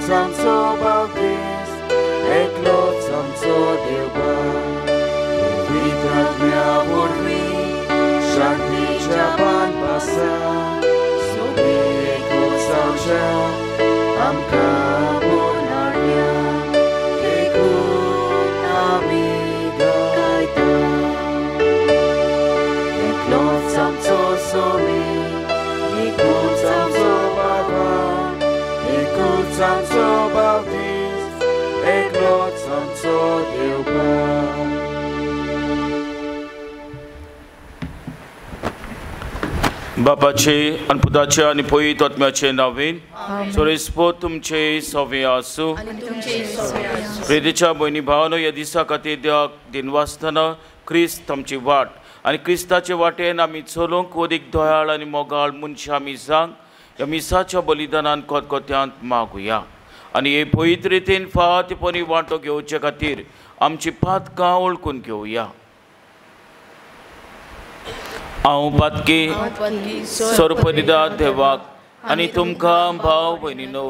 एकूच आमचो बाप्तीस्त, एकलोच आमचो देवबाप, पवित्र आत्म्या वरवीं शांतीच्या बांदपासा सगळीं एकूच जावच्या आमकां बोलाड्या देखून आमी गायता. एकलोच आमचो सोमी, एकूच आमचो बाबा, एकूच आमचो बाप्तीस्त, एकलोच आमचो देवबाप. बापाचे आनी पुताचे आनी पवित्र आत्म्याचे नांवेन सोरेस्पो तुमचे सवे आसूं. प्रेरीच्या भयणी भावानो, ह्या दिसा खातीर देवाक दिनवासतना क्रिस्त आमची वाट आनी क्रिस्ताचे वाटेन आमी चलूंक अदीक दयाळ आनी मोगाळ मनशां आमी जावंक ह्या मिसाच्या बलिदानान खतखत्यांत मागुया आनी हे पवित्र रितीन फावतीपणी वांटो घेवचे खातीर आमची पातकां वळखून घेवया. हांव पातकी सर्वपरिदा देवाक आनी तुमकां भाव भयणीनो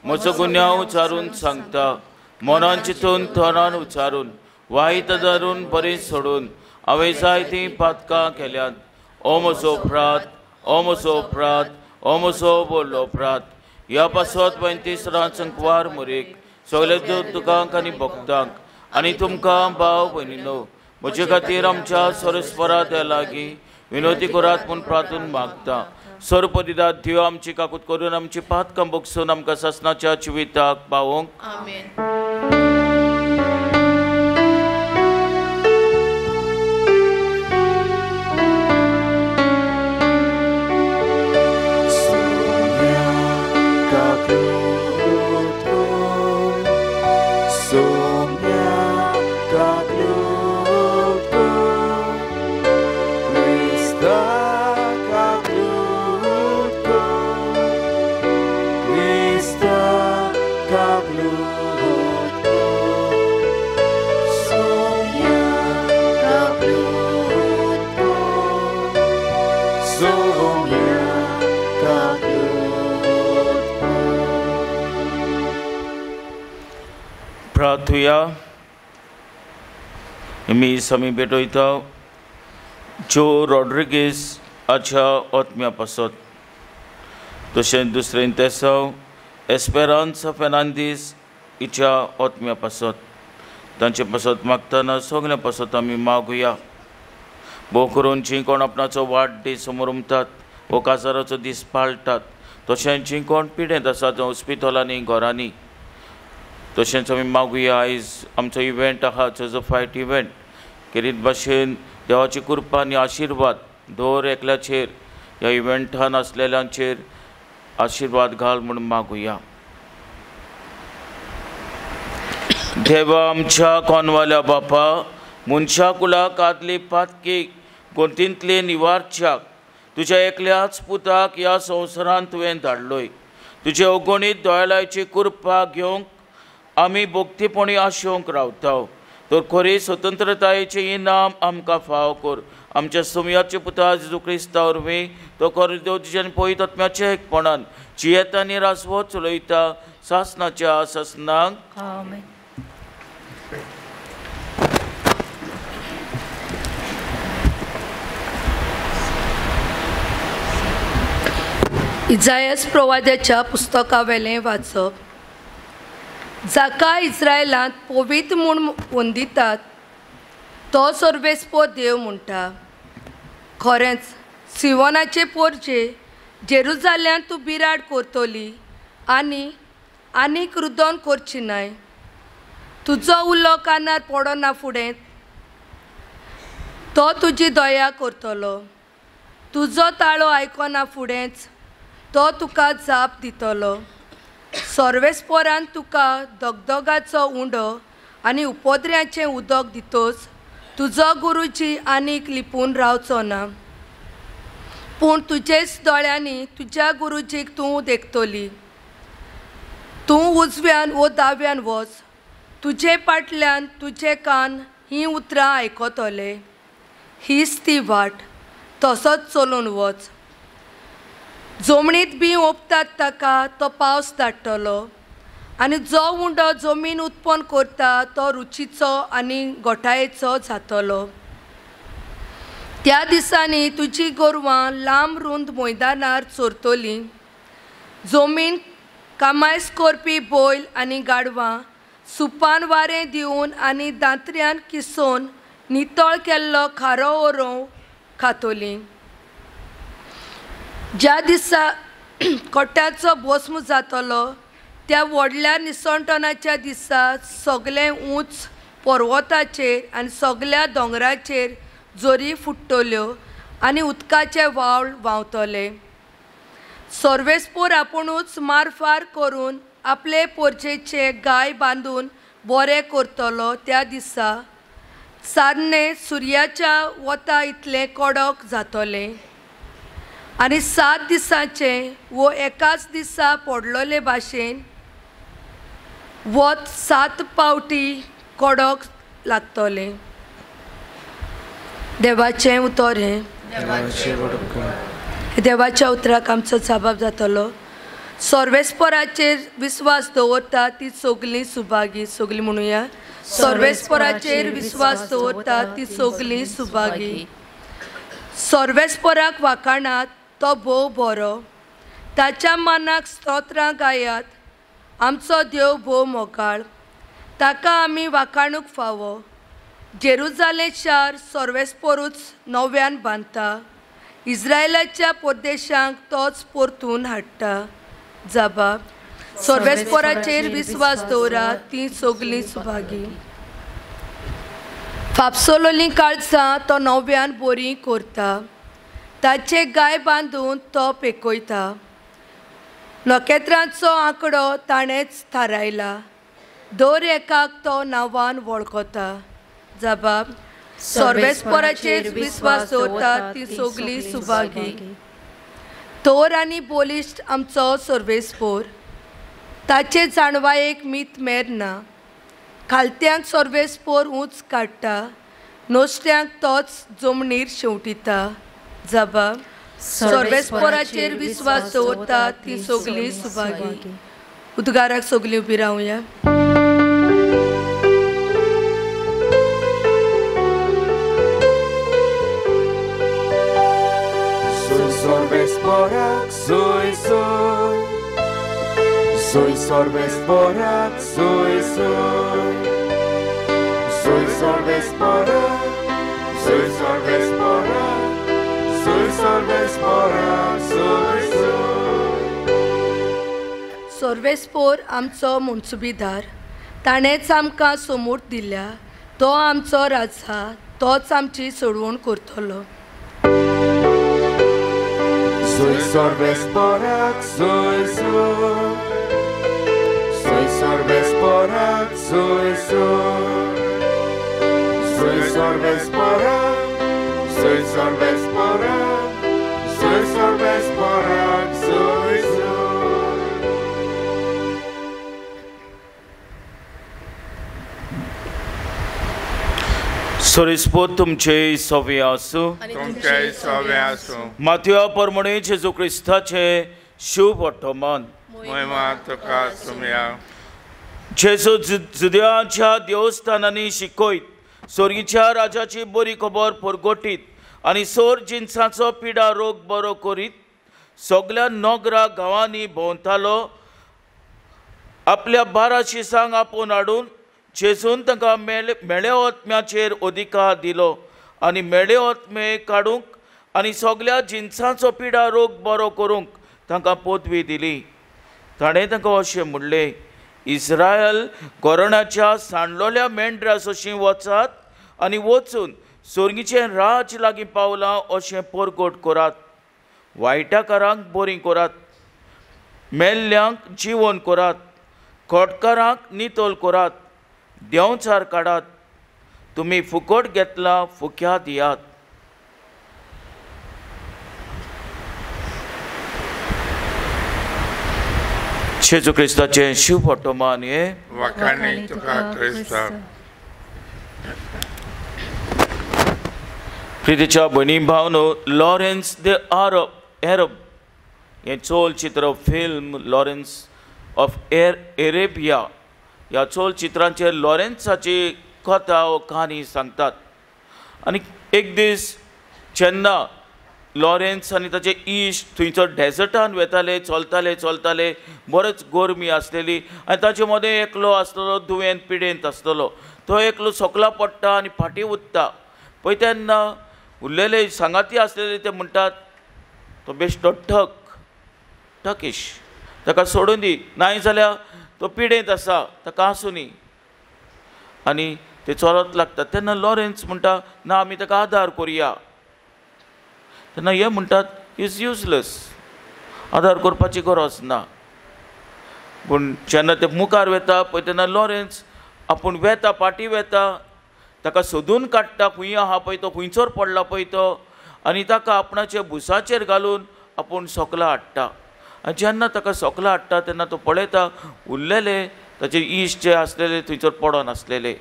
म्हजो गुन्यांव उचारून सांगता, मनान चिंतून थोरान उचारून वायट धरून बरें सोडून हांवें जायतीं पातकां केल्यांत. ओ म्हजो अपराध, ओ म्हजो अपराध, ओ म्हजो व्हडलो अपराध. ह्या पासत 35 संकवार मुरीक सगळे तुकांक आनी भक्तांक आनी तुमकां भाव भयणीनो म्हजे खातीर आमच्या सरस्वरा त्या लागीं विनोदी करात म्हूण प्रार्थून मागता. सर्वपरिदा देव आमची काकूत करून आमची पातकां बगसून आमकां सासणाच्या जिविताक पावोवंक. प्रार्थुया. मीस आमी भेटयता जो रॉड्रिगीस हाच्या आत्म्या पासत, तशेंच दुसरें तेसांव एस्पेरांसा फेर्नांदीस हिच्या आत्म्या पासत. तांचे पासत मागतना सगळ्या पासत आमी मागुया. भोव करून जीं कोण आपणाचो वाडदीस समोर वो काजाराचो दीस पाळटात, तशेंच जीं कोण पिडेंत आसात हॉस्पिटलांनी घरांनी, तशेंच आमी मागुया. आयज आमचो इव्हेंट आहा जोजो फायट इव्हेंट, केरीत भाशेन देवाची कृपा आनी आशिर्वाद दर एकल्याचेर ह्या इव्हेंटान आसलेल्यांचेर आशिर्वाद घाल म्हूण मागुया. देवा आमच्या कोनवाल्या बापा, मनशा कुळाक आदली पातकी गोंतींतले निवारच्याक तुज्या एकल्याच पुताक ह्या संवसारांत तुवें धाडलोय. तुजे अगणीत दोळ्याची कृपा घेवंक आमी भक्तीपणी आशेवंक रावता. तर खरी स्वतंत्रतायेचें इनाम आमकां फावो कर. आमच्या सुमयाचे पुता जेजू क्रिस्ता वरवीं तो खरो देव तुज्या पवित्र आत्म्याच्या एकपणान जियेता आनी रासवो चलयता सासनाच्या सासनाक. आमेन. इजायस प्रवाद्याच्या पुस्तकावेलें वाचप. जाका इस्रायलांत पवित्र म्हूण वंदितात तो सर्वेस्पो देव म्हणटा. खरेंच सिवोनाचे पोरजे जेरुजाल्यांत तूं बिराड करतली आनी आनीक रुदोन करची नाय. तुजो उलो कानार पडना फुडें तो तुजी दया करतलो. तुजो ताळो आयकना फुडेंच तो तुका जाप दितलो. सर्वेस्पोरान तुका दगदगाचो उंडो आनी उपद्र्याचें उदक दितोच तुजो गुरुजी आनीक लिपून रावचो ना. पूण तुजेच दोळ्यांनी तुज्या गुरुजीक तूं देखतली. तूं उजव्यान वो दाव्यान वच, तुजे पाटल्यान तुजे कान हीं उतरां आयकतले. हीच ती वाट, तसोच चलून वच. जमणीत बी ओंपतात ताका तो पावस धाडटलो आनी जो उंडो जमीन उत्पन्न करता तो रुचीचो आनी गोठायेचो जातलो. त्या दिसांनी तुजी गोरवां लांब रुंद मैदानार चरतलीं. जमीन कामायस करपी बैल आनी गाडवां सुपान वारें दिवन आनी दांत्र्यान किसोवन नितळ केल्लो खारो ओरोव खातलीं. ज्या दिसा कोट्याचो भस्म जातलो त्या व्हडल्या निसणटणाच्या दिसा सगळें उंच पर्वताचेर आनी सगळ्या दोंगराचेर जोरी फुट्टल्यो आनी उदकाचे व्हाळ व्हांवतले. सर्वेस्पोर आपुणूच मारफार करून आपले पोरचेचे गाय बांदून बरें करतलो. त्या दिसा सारणे सुर्याच्या वता इतलें कडक जातलें आनी 7 दिसांचें वो एकाच दिसा पडलोले भाशेन वत 7 पावटी कडक लागतलें. देवाचें उतर हें. देवाच्या उतराक आमचो जबाब जातलो. सर्वेस्पराचेर विस्वास दवरता ती सगळीं सुभागी. सगळीं म्हणुया, सर्वेस्पराचेर विस्वास दवरता ती सगळीं सुभागी. सर्वेस्पराक वाखाणात तो भोव बरो, ताच्या मनाक स्तोत्रां गायात. आमचो देव भोव मोगाळ, ताका आमी वाखाणूंक फावो. जेरुजालें शार सर्वेस्परूच नव्यान बांदता, इस्रायलाच्या परदेशांक तोच परतून हाडटा. जाबा, सर्वेस्पराचेर विस्वास दवरात ती सगळीं सुभागी. फापसोलोलीं काळजां तो नव्यान बरीं करता, ताचे गाय बांदून तो पेकयता. नखेत्रांचो आंकडो ताणेंच थारायला, दर एकाक तो नांवान वळखता. जबाब, सर्वेस्पराचेर विस्वास दवरता ती सगळीं सुभागी. तोर आनी बलिश्ट आमचो सर्वेस्पोर, ताचे जाणवायेक मीत मेर ना. खालत्यांक सर्वेस्पोर उंच काडटा, नोष्ट्यांक तोच जमनीर शेंवटिता. जबाब, सर्वेस्पराचेर विस्वास दवरता ती सगळीं सुभागी. उद्गाराक सगळीं उबी रावया. Soy, soy, soy Sorbesporak, soy, soy, soy Sorbesporak, soy Sorbesporak, soy Sorbesporak, soy, soy. Sorvespor आमचो मनसुबीदार, ताणेंच आमकां समूर्त दिल्या. तो आमचो राजा, तोच आमची सोडवण करतलो. Soy Sorbesporak, soy, soy, soy Sorbesporak, soy, soy, soy Sorbesporak, soy Sorbesporak, soy Sorbesporak, soy, soy. सोरेस्पोत तुमचे सवे आसूं. तुमचे सवे आसूं. माथ्या प्रमाणे जेजू क्रिस्ताचे शुभ वर्तमान. महिमा तुका सुमया. जेजू जुद्याच्या देवस्थानांनी शिकयत सोर्गीच्या राजाची बरी खबर परगटीत आनी सोर जिनसाचो पिडा रोग बरो करीत सगळ्या नगरा गांवांनी भोंवतालो. आपल्या 12 शिसांक आपोवन हाडून जेजून तांकां मेळे आत्म्याचेर अधिकार दिलो आनी मेळे आत्मे काडूंक आनी सगळ्या जिनसांचो पिडा रोग बरो करूंक तांकां पदवी दिली. ताणें तांकां अशें म्हणलें, इस्रायल गोरणाच्या सांडलोल्या मेंढरा सोशीं वचात आनी वचून सोर्गीचें राज लागीं पावलां अशें परगट करात. वायटाकारांक बरीं करात, मेल्ल्यांक जिवन करात, खोटकारांक नितळ करात, देंवचार काडात. तुमी फुकट घेतला, फुक्या दियात. जेजू क्रिस्ताचें शुभ वर्तमान हें. वाखाणी तुका क्रिस्ता. प्रितीच्या भयणी भावनो, लॉरेन्स the अरब हें चलचित्र फिल्म लॉरेन्स ऑफ एरेबिया ह्या चलचित्रांचेर लॉरेन्साची कथा वो काणी सांगतात. आनी एक दीस जेन्ना लॉरेन्स आनी ताचे इश्ट थंयचो डेजर्टान वेताले, चलताले चलताले, बरोच गरमी आसलेली आनी ताचे मदें एकलो आसलेलो दुयेंत पिडेंत आसलेलो. तो एकलो सोकला पडटा आनी फाटीं उत्ता. पळय तेन्ना उरलेले सांगाती आसलेले ते म्हणटात तो बेश्टो ठक ठकीश, ताका सोडून दी, नाय जाल्यार तो पिडेंत आसा, ताका आसूं न्ही. आनी ते चलत लागतात. तेन्ना लॉरेन्स म्हणटा ना आमी ताका आदार करुया. तेन्ना हे म्हणटात is useless, आदार करपाची गरज ना. पूण जेन्ना ते मुखार वेता पळय तेन्ना लॉरेन्स आपूण वेता, फाटीं वेता, ताका सोदून काडटा खंय आहा पळय तो, खंयसर पडला पळय तो, आनी ताका आपणाच्या बुसाचेर घालून आपूण सोकला हाडटा. आनी जेन्ना ताका सोकला हाडटा तेन्ना तो पळयता उरलेले ताचे इश्ट जे आसलेले थंयसर पडोन आसलेले.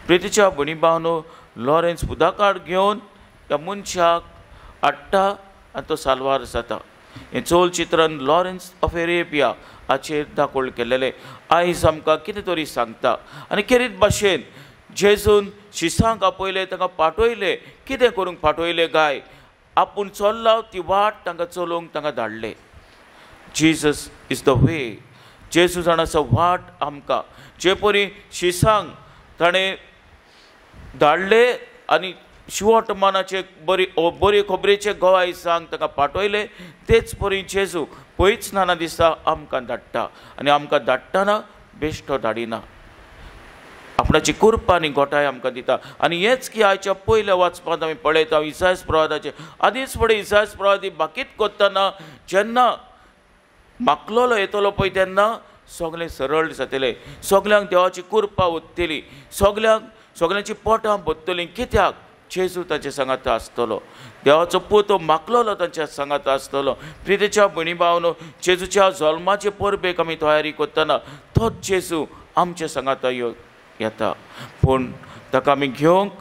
प्रितीच्या भयणी भावनो, लॉरेन्स उदकाड घेवन त्या मनशाक हाडटा आनी तो साल्वार जाता. हें चलचित्रण लॉरेन्स ऑफ एरेबिया हाचेर दाखोवल केल्लेलें आयज आमकां कितें तरी सांगता. आनी खेरीत भाशेन जेजून शिसांक आपयले, तांकां पाठयले. कितें करूंक पाठयले काय? आपूण चल्ला ती वाट तांकां चलोवंक तांकां धाडले. Jesus is the way. जेजू जाण आसा वाट आमकां. जे परी शिसांक ताणें धाडले आनी शिवटमानाचे बरी बरी खबरेचे गवाय सांग ताका पाठयले, तेच परी जेजू पयच नाना दिसा आमकां धाडटा. आनी आमकां धाडटना बेश्टो धाडिना, आपणाची कृपा आनी गोठाय आमकां दिता. आनी हेंच की आयच्या पयल्या वाचपांत आमी पळयता इसायस प्रवादाचे. आदींच फुडें इसायस प्रवादी बाकीत करतना जेन्ना माकलोलो येतलो पळय तेन्ना सगळें सरळ जातलें, सगल्यांक देवाची कृपा उत्तली, सगल्यांक सगल्यांची पोटां भरतलीं. कित्याक? जेजू तांच्या सांगाता आसतलो, देवाचो पूत माकलोलो तांच्या सांगाता आसतलो. प्रितीच्या भयणी भावनो, जेजूच्या जल्माचे परबेक आमी तयारी करतना तोच जेजू आमच्या सांगाता येता. पूण ताका आमी घेवंक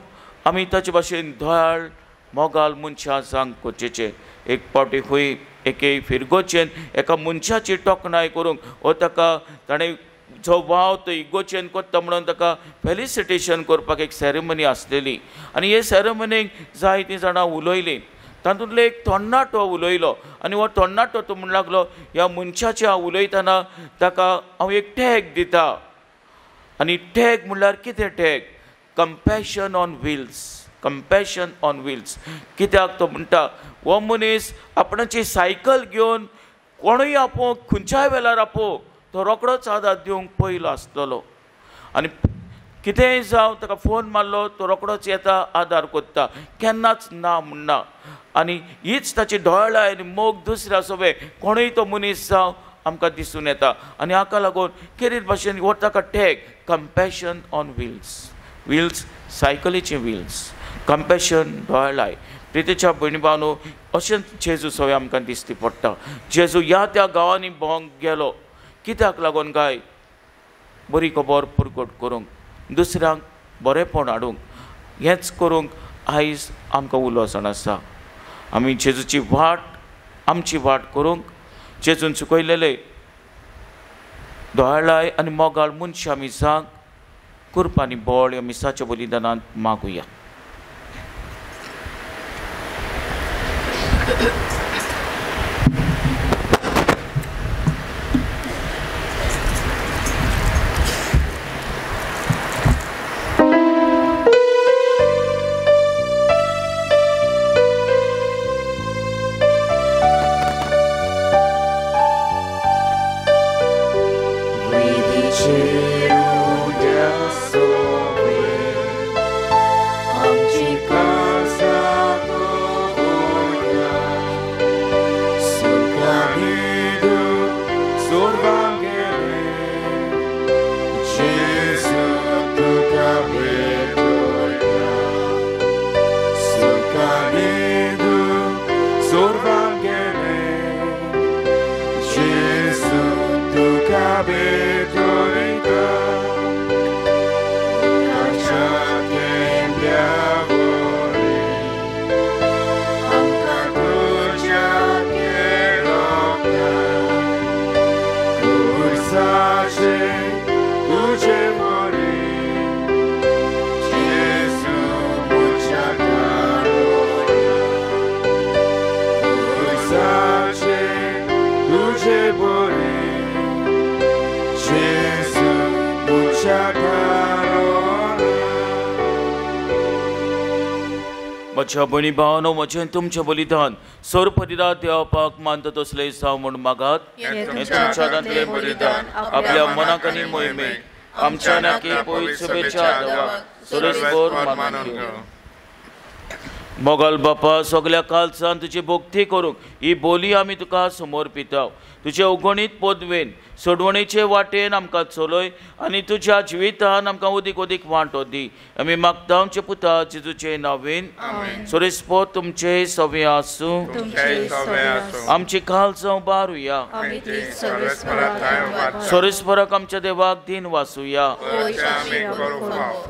आमी ताचे भाशेन दयाळ मोगाल मनशां सांग गरजेचें. एक फावटी खंय एके फिरगोचेन एका मनशाची टोकणाय करूंक वो ताका ताणें जो वाव तो इगोचेन करता म्हणून ताका फेलिसिटेशन करपाक एक सेरेमनी आसलेली. आनी हे सेरेमनीक जायतीं जाणां उलयलीं. तातूंतलो एक तरणाटो उलयलो आनी हो तरणाटो तो म्हण लागलो ह्या मनशाचें हांव उलयतना ताका हांव एक टॅग दिता. आनी टॅग म्हणल्यार कितें tag? Compassion on wheels. Compassion on wheels. कित्याक तो म्हणटा हो मनीस आपणाची सायकल घेवन कोणूय आपोवंक खंयच्याय वेळार आपोवं तो रोकडोच आदार दिवंक पयलो आसतलो. आनी कितेंय जावं ताका फोन मारलो तो रोकडोच येता, आदार करता, केन्नाच ना म्हणना. आनी हीच ताची दोळाय आनी मोग दुसऱ्या सोबे कोणूय तो मनीस जावं आमकां दिसून येता. आनी हाका लागून खेरीत भाशेन हो ताका tag compassion on wheels. Wheels सायकलीचे wheels, compassion दोळाय. प्रितीच्या भयणी भावनो, अशेंच जेजू सगळें आमकां दिसती पडटा. जेजू ह्या त्या गांवांनी भोंवंक गेलो कित्याक लागून काय? बरी खबर परगट करूंक, दुसऱ्यांक बरेंपण हाडूंक. हेंच करूंक आयज आमकां उलो जाण आसा. आमी जेजूची वाट आमची वाट करूंक जेजून चुकयलेले दोळाय आनी मोगाळ मनशां आमी जावंक कृपा आनी बळ ह्या मिसाच्या बलिदानांत मागुया. Sir. खुर्साचे तुझे बोली जेजू म्हज्या कारोना खुर्साचे तुझे बोली जेजू म्हज्या कारोना. म्हज्या भयणी भावानो, म्हजें तुमचें बलिदान सोरपरिदा देवपाक मानता तसलें जावं म्हूण मागात. हें तुमच्या हातांतलें बलिदान आपल्या मनाक आनी मोहिमेक आमच्या नाकी पवित्र सभेच्या देवाक सोरेस्पोर मानून घेवं. मोगल बापा, सगल्या कालसान तुजी भक्ती करूंक ही बोली आमी तुका समर्पिता. तुजे अगणीत पदवेन सोडवणेचे वाटेन आमकां चलय आनी तुज्या जिवितान आमकां अदीक अदीक वांटो दी. आमी मागता आमचे पुता जेजूचे नांवेन. सोरेस्पोर तुमचे सवे आसूं. आमची काल जावं बारुया. सोरेस्पराक आमच्या देवाक दिन वासुया.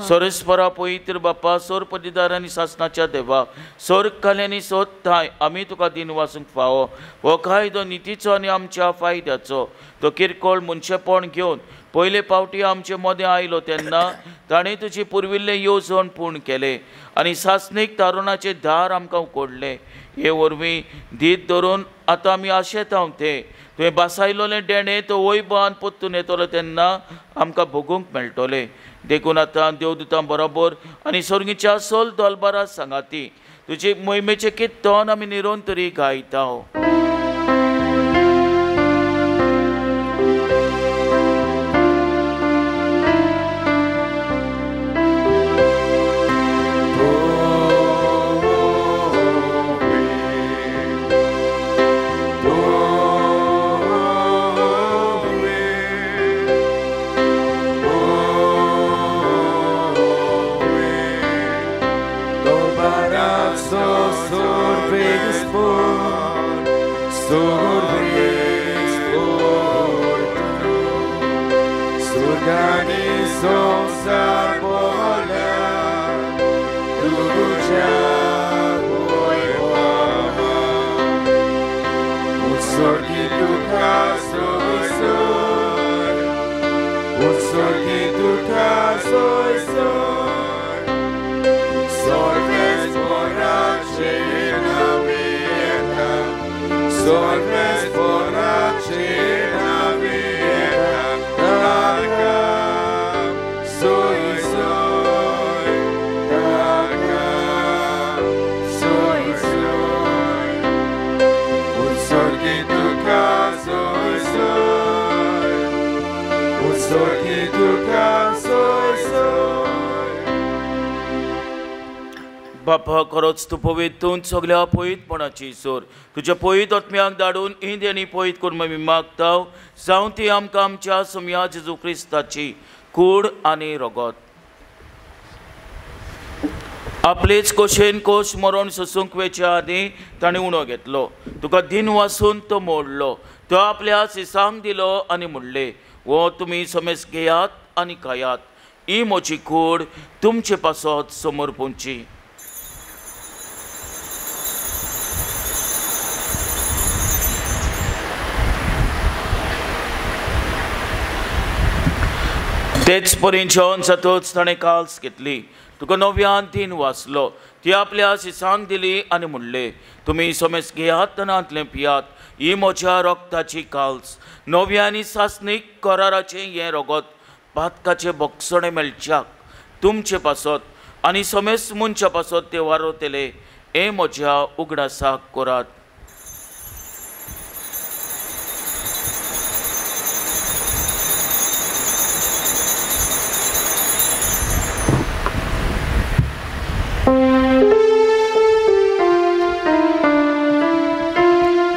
सोरेस्परा पवित्र बापा, सोर पदिदार आनी सासनाच्या देवा, सोर काल्यांनी सोदताय आमी तुका दिन वासूंक फावो. हो कायदो नितीचो आनी आमच्या फायद्याचो. तो किरकोळ मनशेपण घेवन पयले पावटी आमचे मदें आयलो तेन्ना ताणें तुजी पुर्विल्लें येवजण पूर्ण केलें आनी सासणीक तारुणाचें दार आमकां उकडलें. हे वरवीं धीत धरून आतां आमी आशेता तें तुवें बासायलोलें देणें तो वैभवान परतून येतलो तेन्ना आमकां भोगूंक मेळटलें. देखून आतां देवदूतां बरोबर आनी सोर्गीच्या सोल दोलबारा सांगाती तुजे मोहिमेचें कित्तन आमी निरंतरी गायता. बापा, खरोच तूं पवित्र सगल्या पवित्रपणाची सोर. तुज्या पवित्र आत्म्याक धाडून इंद आनी पवित्र करून आमी मागता जावं ती आमकां आमच्या सोम्या जेजू क्रिस्ताची कूड आनी रगत. आपलेच कोशेन कोश मरण सोसूंक वेच्या आदीं ताणें उणो घेतलो. तुका दिन वासून तो मोडलो. तो आपल्या सिसांक दिलो आनी म्हणलें, हो तुमी समेस घेयात आनी खायात. ही म्हजी कूड तुमचे पासत समर्पूंची. तेच परी जेवण जातच ताणें काल्स घेतली. तुका नव्यान तीन वाचलो. ती आपल्या सिसांक दिली आनी म्हणलें, तुमी समेस घेयात आनी पियात. ही म्हज्या रगताची काल्स, नव्या आनी सासणीक कराराचें हें रगत पातकाचें भोगसणें मेळच्याक तुमचे पासत आनी समेस मनशा पासत ते वारवतले. हें म्हज्या उगडासाक करात.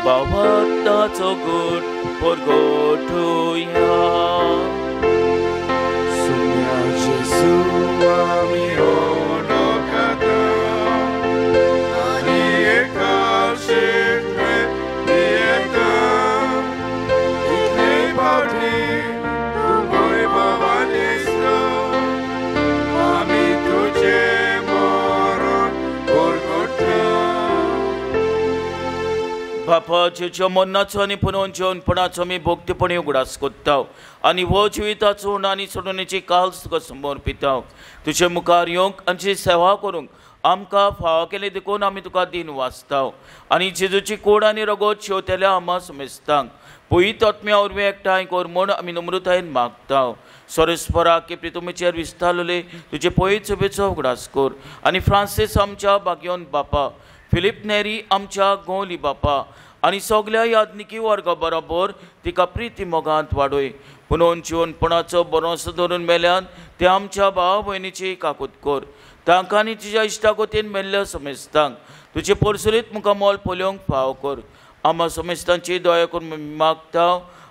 बाबाचो गुट परगोटुया. सुम्या जेजू आमी ओलोकाता आनी एकाशे बापा जेच्या मरणाचो आनी पुनोवन जेवणपणाचो आमी भोक्तेपणी उगडास कोत्ता आनी हो जिविताचो आनी सोडवणेची काल्स तुका समर्पिता. तुजे मुखार येवंक आनी तुजी सेवा करूंक आमकां फावो केली देखून आमी तुका दिन वाचता आनी जेजूची कोड आनी रगत शेवतेल्या आमा समेस्तांक पवित्र आत्म्या वरवीं एकठांय कर म्हूण आमी नम्रतायेन मागता. सोरेस्परा की प्रितुमेचेर विस्तारले तुजे पवित्र सभेचो उगडास कर आनी फ्रांसीस आमच्या बागयोन बापा, फिलीप नेरी आमच्या गोंवली बापा आनी सगल्या याज्ञिकी वर्गा बरोबर तिका प्रिती मोगांत वाडय. पुनोवन जिवनपणाचो बरोसो धरून मेल्यान ते आमच्या भाव भयणीची काकूत कर. तांकां आनी तुज्या इश्टागोतीन मेल्ल्या समेस्तांक तुजे परसुरीत मुखामोल पळोवंक फाव कर. आमा समेस्तांची दया करून मागता.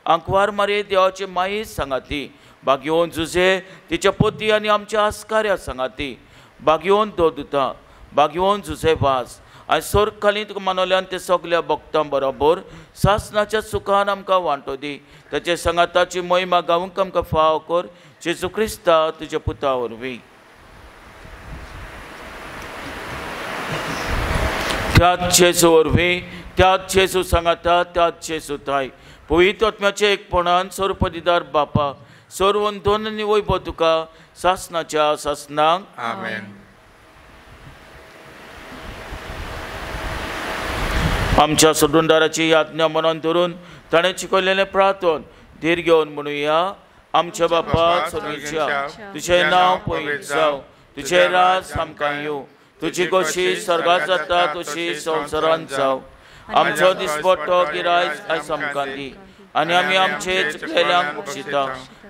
आंकवार मारये देवाचे माये सांगाती, बागयोवन जुजे तिच्या पोती आनी आमच्या आस्कार्या सांगाती, बागयोवन दोदुता, बागयोवन जुजे वास आनी सोर्ग खाली तुका मानवल्यान ते सगल्या भक्तां बरोबर सासनाच्या सुखान आमकां वांटो दी. ताचे सांगाताची महिमा गावंक आमकां फाव कर. जेजू क्रिस्ता तुज्या पुता वरवीं. त्याच जेजू वरवीं, त्याच जेजू सांगाता, त्याच जेजू ताय पवित्र आत्म्याचे एकपणान सर्वपदिदार बापा सर्व दोन आनी वैभव तुका सासनाच्या सासनाक. आमेन. आमच्या सोडूनदाराची याज्ञा मनान धरून ताणें शिकयलेलें प्रार्थन धीर घेवन म्हणुया. आमच्या बापा स्वर्गीच्या, तुजें नांव पवित्र जावं, तुजें राज आमकां येवं, तुजी गोशी स्वर्गांत जाता तशी संवसारांत जावं. आमचो दिसपट्टो गिरायक आयज आमकां दी आनी आमी आमचे चुकलेल्यांक बक्षिता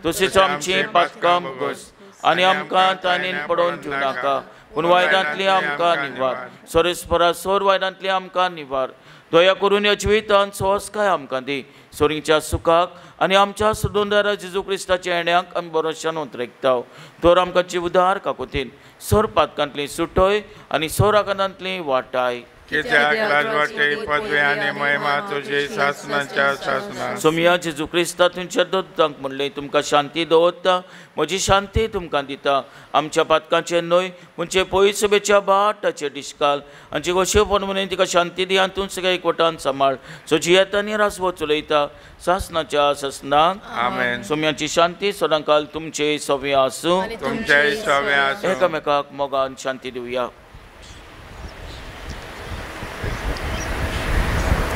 तशीच आमची पातकां भोगस आनी आमकां ताणेन पडोवन दिवं नाका, पूण वायटांतली आमकां निवार. सोरेस्परा सोर वायटांतली आमकां निवार. दया करून ह्या जिवितांत सोंसकाय आमकां दी. सोरींच्या सुखाक आनी आमच्या सोडूनदारा जेजू क्रिस्ताच्या येण्याक आमी बरोशान उतरेकता. तर आमकां जिवदार काकुतीन सोर पातकांतली सुटय आनी सोर आकांतांतली वाटाय. कित्याक राजवटी पदवी आनी महिमा तुजी सासनाच्या सासना. सोमया जेजू क्रिस्ता तुमच्या दोतांक म्हणलें, तुमकां शांती दवरता, म्हजी शांती तुमकां दिता. आमच्या पातकांचेर न्हय म्हणजे पयस सभेच्या बाटाचेर डिस्काल आनी गोशेपण म्हणून तिका शांती दी आनी तूं सगळ्या एकवटान सांबाळ. सो जियेता आनी रासवो चलयता सासनाच्या सासनाक. आमेन. सोम्याची शांती सदांकाल तुमचे सवे आसूं, तुमचे सवे आसूं. एकामेकाक मोगान शांती दिवया.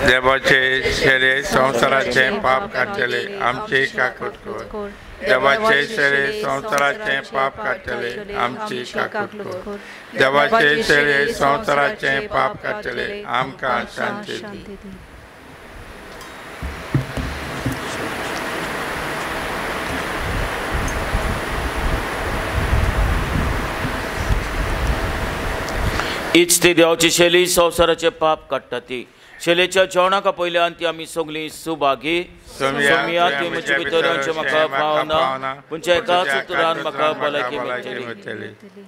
देवाचे शरीर संवसाराचे पाप काडटले आमची काकूट कर. देवाचे शरीर संवसाराचे पाप काडटले आमची काकूट कर. देवाचे शरीर संवसाराचे पाप काडटले आमकां शांती दी. हीच ती देवाची शैली संवसाराचे पाप काडटा ती शेलेच्या जेवणाक पयल्यान ती आमी सगळीं सुभागी. सोमया तुवें म्हजे भितर येवचें म्हाका पावना, पूण एकाच उतरान म्हाका भलायकी मेळटली.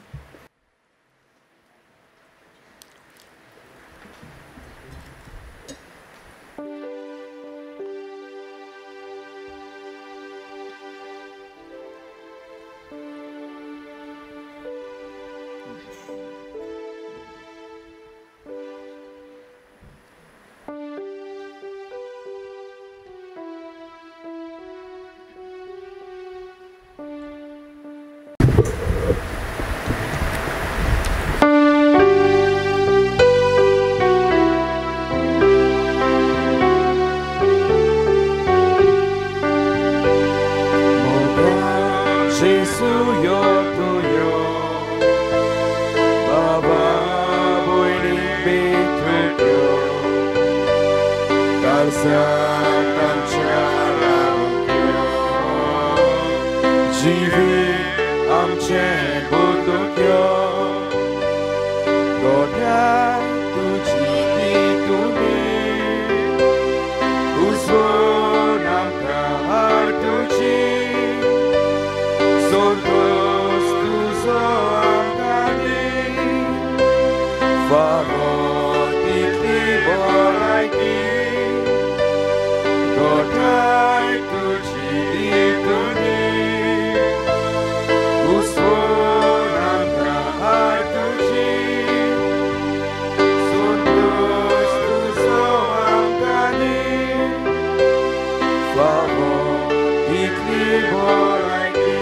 दितली भलायकी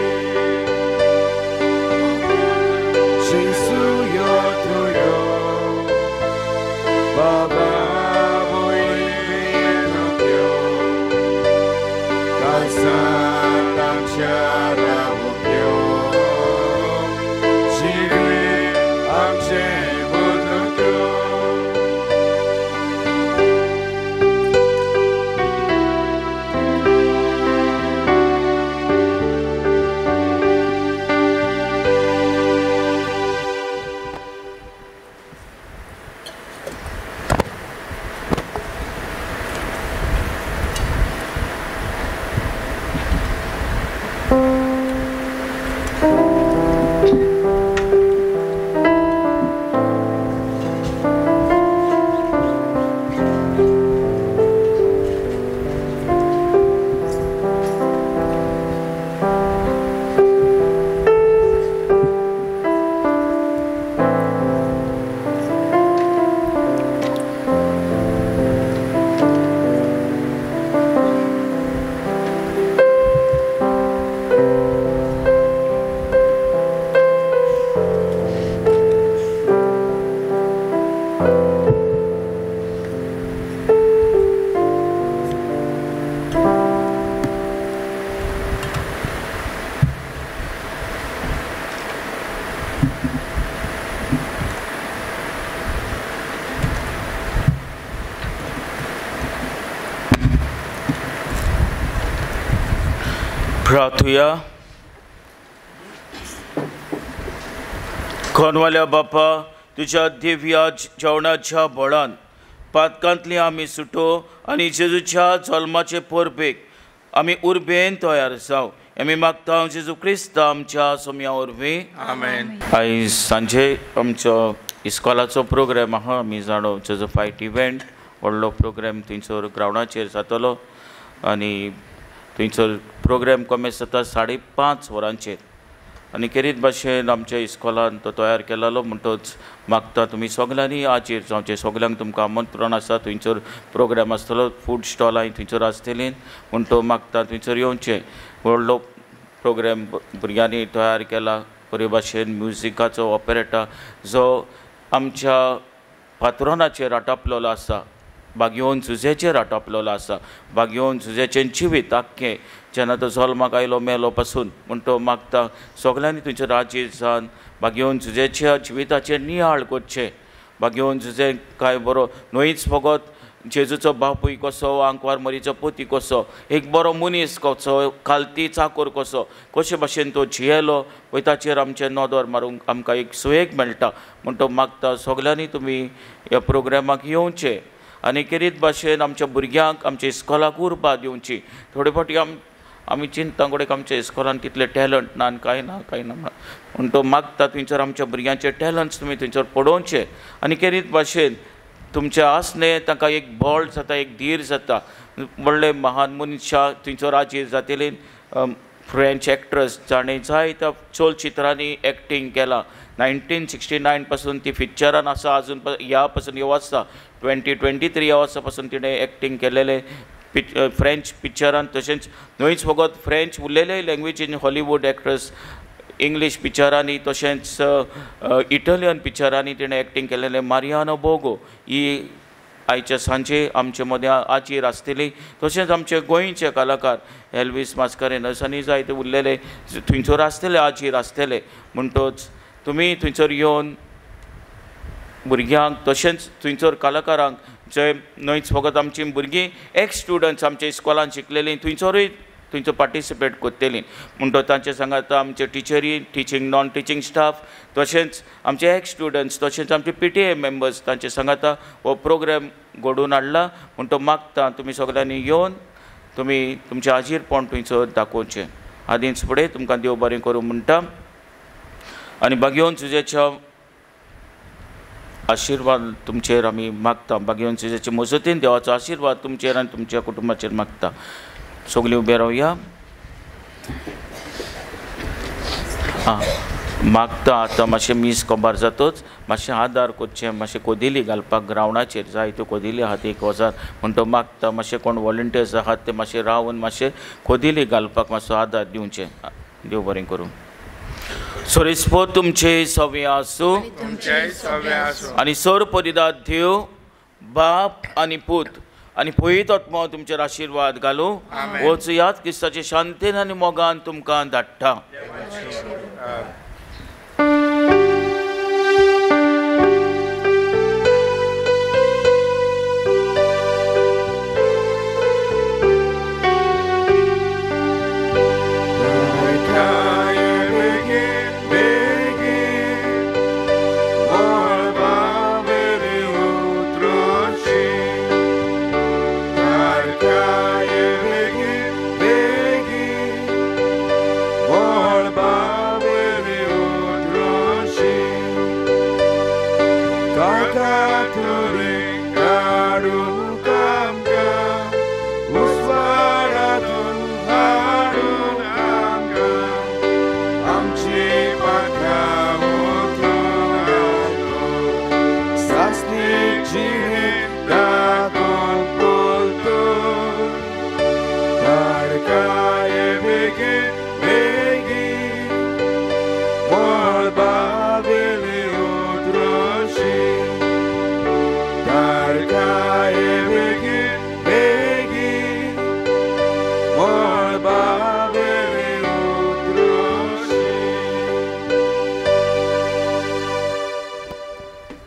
जेजू यो तूं यो बाबा प्रार्थुया. कोनवाल्या बापा, तुज्या दिव्या जेवणाच्या बळान पातकांतली आमी सुटो आनी जेजूच्या जल्माचे परबेक आमी उर्बेन तयार जावं आमी मागता जेजू क्रिस्त आमच्या सोम्या वरवीं. आमेन. आयज सांजे आमचो इस्कॉलाचो प्रोग्राम आहा. आमी जाणो जेजो फायट इव्हेंट व्हडलो प्रोग्राम थंयसर ग्रावंडाचेर जातलो आनी थंयसर प्रोग्राम कमेस जाता 5:30 वरांचेर आनी खेरीत भाशेन आमच्या इस्कॉलान तो तयार केलेलो. म्हणटच मागता तुमी सगल्यांनी हाजीर जावचें. सगल्यांक तुमकां आमंत्रण आसा. थंयसर प्रोग्राम आसतलो, फूड स्टॉलांय थंयसर आसतलीं. म्हूण तो मागता थंयसर येवचें. व्हडलो प्रोग्राम भुरग्यांनी तयार केला. बरे भाशेन म्युजिकाचो ऑपरेटा जो आमच्या पात्रोनाचेर आटापलेलो आसा, बागयोन जुजेचेर आटापलेलो आसा. बागयोन जुजेचें जिवीत आख्खें जेन्ना तो जल्माक आयलो मेलो पासून. म्हूण तो मागता सगल्यांनी थंयसर हाजीर जावन बागयोन जुजेच्या जिविताचेर नियाळ करचें. बागयोन जुजे काय बरो न्हयच फकत जेजूचो बापूय कसो, आंकवार मरीचो पोती कसो, एक बरो मनीस कसो, खालती चाकोर कसो, कशे भाशेन तो जियेलो पळय ताचेर आमचें नदर मारूंक आमकां एक सुयेक मेळटा. म्हूण तो मागता सगल्यांनी तुमी ह्या प्रोग्रामाक येवचें आनी खेरीत भाशेन आमच्या भुरग्यांक आमच्या इस्कॉलाक उर्बा दिवची. थोडे फावटी आमी चिंता गोडेक आमच्या इस्कॉलान तितले टॅलंट ना आनी कांय ना कांय ना म्हूण तो मागता थंयसर आमच्या भुरग्यांचे टॅलंट्स तुमी थंयसर पळोवचे आनी खेरीत भाशेन तुमच्या आसणे तांकां एक बळ जाता, एक धीर जाता. व्हडले महान मनशां थंयसर हाजीर जातली. फ्रेंच एक्ट्रस जाणें जायत्या चलचित्रांनी एक्टींग केलां. 1969 पासून ती पिक्चरान आसा, आजून ह्या पासून ह्या वर्सा 2023 ह्या वर्सा पासून तिणें एक्टींग केलेलें फ्रेंच पिक्चरान. तशेंच न्हयच फकत फ्रेंच उरलेले लँग्वेजीन हॉलिवूड एक्ट्रस इंग्लीश पिक्चरांनी तशेंच इटालियन पिक्चरांनी तिणें एक्टींग केलेलें. मारियानो बोगो ही आयच्या सांजे आमचे मदें हाजीर आसतली. तशेंच आमचे गोंयचे कलाकार एल्वीस मास्कारेन्हस आनी जायते उरलेले थंयसर आसतले, हाजीर आसतले. म्हणटच तुमी थंयसर येवन भुरग्यांक तशेंच थंयसर कलाकारांक जे न्हयच फकत आमची भुरगीं एक्स स्टुडंट्स आमच्या इस्कॉलान शिकलेलीं थंयसरूय थंयसर पार्टिसिपेट करतलीं. म्हणटच तांचे सांगाता आमचे टिचरी, टिचींग नॉन टिचींग स्टाफ, तशेंच आमचे एक्स स्टुडंट्स, तशेंच आमचे PTA members तांचे सांगाता हो प्रोग्राम घडोवन हाडला. म्हूण तो मागता तुमी सगल्यांनी येवन तुमी तुमचें हाजीरपण थंयसर दाखोवचें. आदींच फुडें तुमकां देव बरें करूं म्हणटा आनी बागयोन जुजेच्या आशिर्वाद तुमचेर आमी मागता. बागयोन जुजेचे मजतीन देवाचो आशिर्वाद तुमचेर आनी तुमच्या कुटुंबाचेर मागता. सगळीं उबे रावया. आं. मागता आतां मातशें मीस कबार जातच मातशें आदार करचें, मातशें कोदिली घालपाक ग्रावंडाचेर जाय त्यो कोदिली आहात 1000 म्हण तो मागता. मातशें कोण वॉलंटियर्स आहात ते मातशें रावन मातशें कोदिली घालपाक मातसो आदार दिवचें. देव बरें करूं. सोरेस्पो तुमचे सवे आसूं आनी सोर परिदात देव बाप आनी पूत आनी पयत आत्मो तुमचेर आशिर्वाद घालूं. वचयात क्रिस्ताचे शांतेन आनी मोगान तुमकां धाडटा.